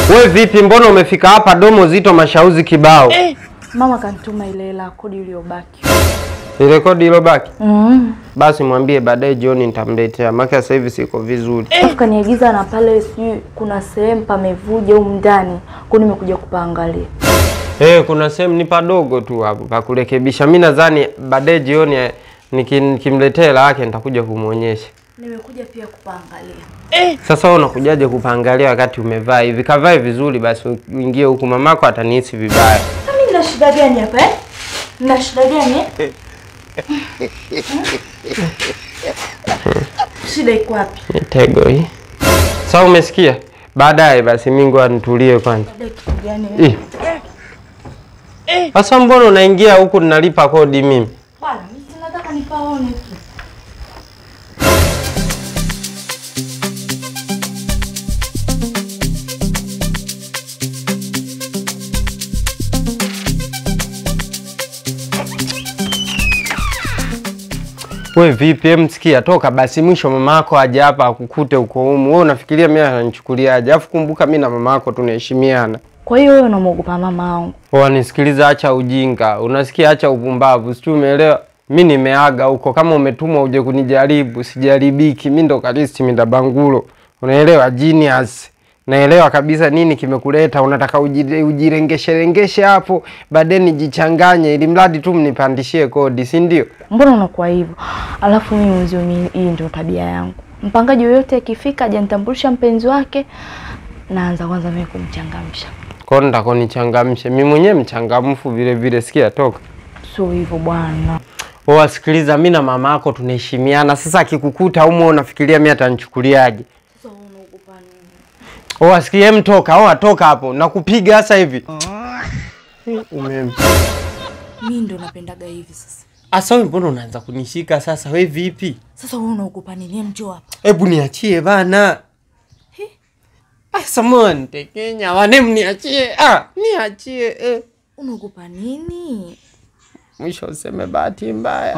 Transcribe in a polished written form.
We vipi, mbona umefika hapa domo zito mashauzi kibao? Mama kanituma ile hela kodi iliyobaki. Ile kodi iliyobaki? Basi mwambie baadaye jioni nitamletea. Maana sasa hivi siko vizuri. Kaniagiza na pale sijui kuna sehemu pamevuja huko ndani. Kwa nimekuja kupaangalia. Kuna sehemu ni padogo tu hapo pa kurekebisha. Mimi nadhani baadaye jioni nikimletea hela yake nitakuja kumuonyesha. Nimekuja pia kupaangalia. Sasa wewe unakujaje kupaangalia wakati umevaa hivi? Kavae vizuri basi uingie huku, mamako atanihisi vibaya. Mimi nina shida gani hapa eh? Nina shida gani? Shida iko wapi? Mitego hii. Sasa umesikia? Baadaye basi mimi ngoja nitulie kwanza. Baadaye kitu gani? Sasa mbona unaingia huku ninalipa kodi mimi? Bwana, mimi nataka nipaone tu. We vipi, msikia toka basi mwisho mamako aje hapa akukute uko humu. Wewe unafikiria mimi ananichukuliaje? Alafu kumbuka mimi na mamako tunaheshimiana. Kwa hiyo wewe unamuogopa mama wangu? Wewe nisikiliza, acha ujinga. Unasikia, acha upumbavu. Sijui umeelewa? Mimi nimeaga huko, kama umetumwa uje kunijaribu, sijaribiki. Mimi ndo Kalisti Mindabangulo. Unaelewa genius. Naelewa kabisa nini kimekuleta, unataka ujirengeshe rengeshe hapo, baadaye nijichanganye ili mradi tu mnipandishie kodi, si ndio? Mbona unakuwa hivyo? Alafu mimi mzee, mimi hii ndio tabia yangu. Mpangaji yoyote akifika hajanitambulisha mpenzi wake, naanza kwanza mimi kumchangamsha. Kwa nini nataka nichangamshe? Mimi mwenyewe mchangamfu vile vile, sikia toka. Sio hivyo bwana. Wewe sikiliza, mimi na mama yako tunaheshimiana. Sasa akikukuta humo unafikiria mimi atanichukuliaje? Oh, asikie mtoka, oh atoka hapo. Nakupiga sasa hivi. Umeme. Mimi ndo napendaga hivi sasa. Asa wewe mbona unaanza kunishika sasa? Wewe vipi? Sasa wewe unaogopa nini? Njoo hapa. Hebu niachie bana. Asa Kenya, wane mniachie. Niachie eh. Unaogopa nini? Mwisho useme bahati mbaya.